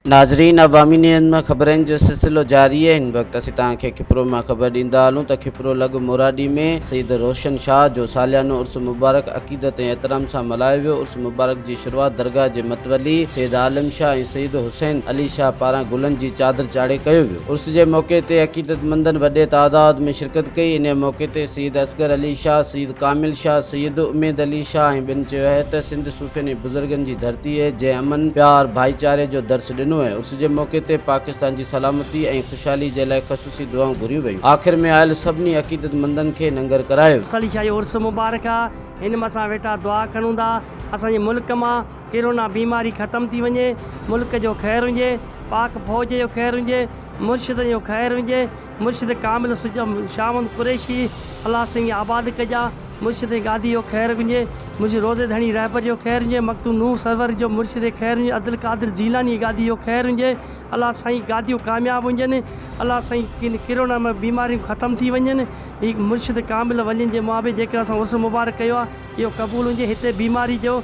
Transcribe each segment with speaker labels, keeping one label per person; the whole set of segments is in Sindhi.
Speaker 1: ناظرين عوامي نيوز مان خبرن جو سلسلو جاري آهي هن وقت اسين توهان کي کپرو مان خبر ڏيندا هلون ته کپرو لڳ موراڏي ۾ سيد روشن شاهه جو ساليانو عرس مبارڪ عقيدت ۽ احترام سان ملهايو ويو عرس مبارڪ جي شروعات درگاهه جي متولي سيد عالم شاهه ۽ سيد حسين علي شاهه پاران گلن جي چادر چاڙهي ڪيو ويو عرس جي موقعي تي عقيدتمندن وڏي تعداد ۾ شرڪت ڪئي انهي موقعي تي سيد اصغر علي شاهه سيد ڪامل شاهه سيد اميد علي شاهه ۽ ٻين چيو آهي ته سنڌ صوفين ۽ بزرگن جي ڌرتي اهي، جنهن امن، پيار، ڀائيچاري جو درس ڏنو ۽ عرس جي موقعي تي پاڪستان جي سلامتي ۽ خوشحالي جي لاء خصوصي دعائون گهريون ويون. آخر ۾ آيل سڀني عقيدتمندن کي ننگر ڪرايو ويو.
Speaker 2: صلي شاهه جو عرس مبارڪ آ هن م اسان ويٺا دعا ڪرون ٿا اسان جي ملڪ مان ڪرونا بيماري ختم ٿي وڃي ملڪ جو خير هجي پاڪ فوج جو خير هجي مرشدن جو خير هجي مرشد ڪامل شاهه محمد قريشي الله سائين آباد ڪجا مرشد گادي جو خير هجي مرشد روضي ڌڻي رهبر جو خير هجي مخدوم نوح سرور جو مرشد خير هجي عبدالقادر جيلاني گادي جو خير هجي الله سائين گاديون ڪامياب هجن الله سائين ڪن ڪرونا ۾ بيماريون ختم ٿي وڃن هي مرشد ڪامل ولين جي محابي جيڪر اسان عرس مبارڪ ڪيو آهي اهو قبول هجي هتي بيماري جو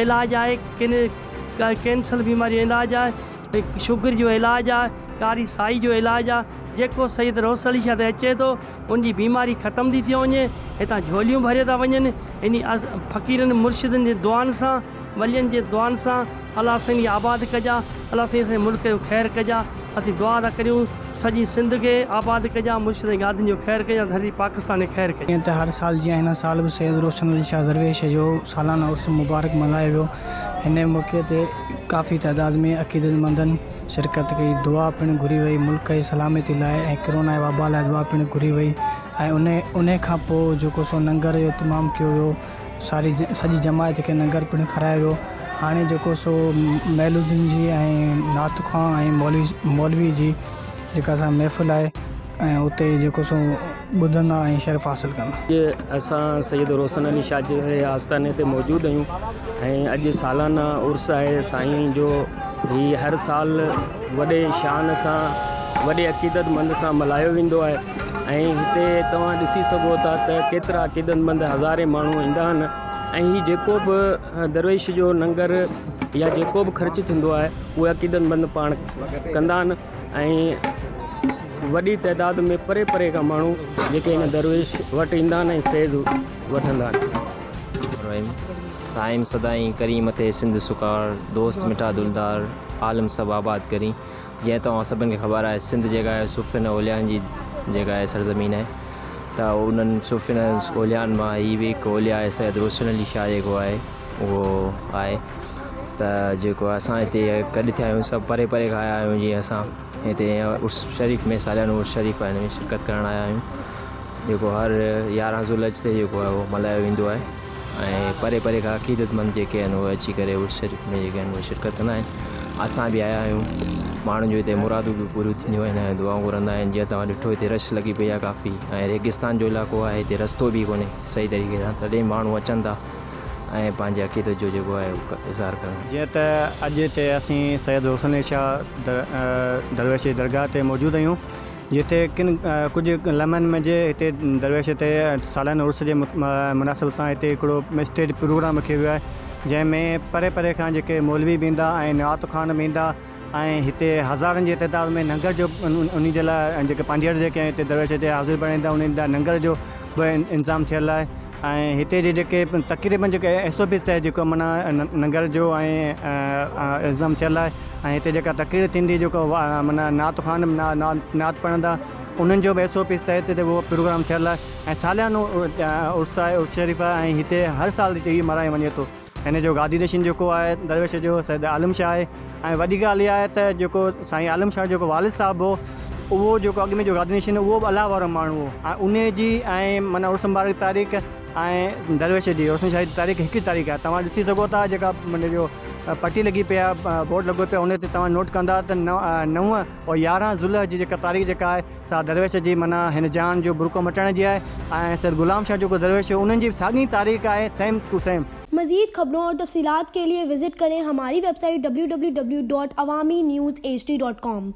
Speaker 2: علاج آهي ڪن ڪينسل بيماري جو علاج آهي شگر جو علاج آهي ڪاري سائي جو علاج آ جيڪو سيد روس علي شاھ تي اچي ٿو ان جي بيماري ختم ٿي ٿيو وڃي هتان جهوليون ڀريو ٿا وڃن انهي فقيرن مرشدن جي دعائن سان ولين جي دعائن سان الله سائين کي آباد ڪجا الله سائين اسان جي ملڪ جو خير ڪجا اسين دعا ٿا ڪريون سڄي سنڌ کي آباد ڪجا مرشد ۽ گادين جو خير ڪجا ڌرتي پاڪستان کي خير ڪجا.
Speaker 3: جيئن ته هر سال جيان هن سال به سيد روشن علي شاهه درويش جو سالانه عرس مبارڪ ملهايو ويو. هن موقعي تي ڪافي تعداد ۾ عقيدتمندن شرڪت ڪئي، دعا پڻ گهري وئي، ملڪ جي سلامتي لاء ۽ ڪرونا جي وبا لاء دعا پڻ گهري وئي ۽ انهي انهي کان پوء جيڪو سو ننگر جو اهتمام ڪيو ويو ساري سڄي جماعت کي ننگر پڻ کارايو ويو هاڻي جيڪو سو ميلودين جي ۽ نعت خوان ۽ مولوي مولوي جي جيڪا سا محفل آهي ۽ اتي جيڪو سو ٻڌندا ۽ شرف حاصل ڪندا.
Speaker 4: اڄ اسان سيد روشن علي شاهه جي آستاني تي موجود آهيون ۽ اڄ سالانه عرس آهي سائين جو هي هر سال وڏي شان سان وڏي عقيدت مند سان ملهايو ويندو آهي ۽ هتي توهان ڏسي سگهو ٿا ته ڪيترا عقيدت مند هزارين ماڻهو ايندا آهن ۽ هي جيڪو به درويش جو ننگر يا جيڪو به خرچ ٿيندو آهي اهي عقيدت مند پاڻ ڪندا آهن ۽ وڏي تعداد ۾ پري پري کان ماڻهو جيڪي هن درويش وٽ ايندا آهن ۽ فيض وٺندا آهن.
Speaker 5: صائم سدائين ڪرين مٿي سنڌ سڪار دوست مٺا دلدار عالم سڀ آباد ڪرين جيئن توهان سڀن کي خبر آهي سنڌ جيڪا آهي صوفين ۽ اوليائن جي جيڪا آهي سرزمين آهي ته انهن صوفين ۽ اوليائن مان هي به هڪ اولياء آهي سيد روشن علي شاهه جيڪو آهي اهو آهي ته جيڪو اسان هتي گڏ ٿيا آهيون سڀ پري پري کان آيا آهيون جيئن اسان هتي عرس شريف ۾ ساليانو عرس شريف آهي هن ۾ شرڪت ڪرڻ آيا آهيون جيڪو هر يارهن ذوالحج تي جيڪو آهي اهو ملهايو ويندو آهي ۽ پري پري کان عقيدت مند جيڪي آهن اهي اچي ڪري عرس شريف ۾ جيڪي آهن اهي شرڪت ڪندا آهن اسان به آيا آهيون ماڻهن جون هتي مرادون به پوريون ٿينديون آهن ۽ دعائون گهرندا آهن جيئن توهان ڏٺو هتي رش لڳي پئي آهي ڪافي ۽ ريگستان جو علائقو آهي هتي رستو به ڪونهي صحيح طريقي سان تڏهن ماڻهو اچن ٿا ۽ پنهنجي عقيدت جو جيڪو آهي اهو اظهار ڪرڻ.
Speaker 6: جيئن ته اڄ هتي اسين سيد حسن علي شاهه درويش جي درگاهه تي موجود آهيون جتي ڪن ڪجهه لمحن ۾ جي هتي درويش تي سالانه عرس جي مناسبت سان هتي هڪڙو اسٽيج پروگرام رکيو ويو آهي جنهن ۾ پري پري کان جيڪي مولوي به ايندا ۽ نعت خوان به ايندا ۽ هتي هزارن جي تعداد ۾ ننگر جو انهي جي لاء جيڪي پانڌيئڙ جيڪي آهن هتي درويش هتي حاضري ڀرائيندا انهن لاء ننگر جو به انتظام ٿيل آهي ۽ هتي جي جيڪي تقريبن جيڪي ايس او پيز تحت جيڪو معنيٰ ننگر جو ۽ انتظام ٿيل آهي ۽ هتي جيڪا تقرير ٿيندي جيڪو معنيٰ نعت خوان نعت پڙهندا انهن جو به ايس او پيز تحت هتي اهو پروگرام ٿيل آهي ۽ ساليانو عرس آهي عرس شريف آهي ۽ هتي هر سال هتي هي ملهايو وڃي ٿو. هن جو گادي نشين جيڪو آهي درويش جو سيد عالم شاهه آهي ۽ وڏي ڳالهه اها آهي ته جيڪو سائين عالم شاهه جيڪو والد صاحب هو اهو جيڪو اڳ ۾ جو گادي نشين هو اهو به الله وارو ماڻهو هو ۽ انهي جي ۽ معنيٰ عرس مبارڪ جي تاريخ ۽ درويش جي روشن شاهي جي تاريخ هڪ ئي تاريخ آهي توهان ڏسي سگهو ٿا جيڪا ان جو پٽي لڳي پئي آهي بورڊ لڳو پيو آهي ان تي توهان نوٽ ڪندا ته نو اور يارهن ذوالحج جي جيڪا تاريخ جيڪا آهي سا درويش جي معنيٰ هن جهان جو برقعو مٽائڻ جي آهي ۽ سيد غلام شاهه جيڪو درويش هو انهن جي به ساڳي تاريخ آهي سيم ٽو سيم.
Speaker 7: مزيد خبرون اور تفصيلات کے لئے وزٽ ڪرين ھماري web site W W W dot Awami news H D dot com.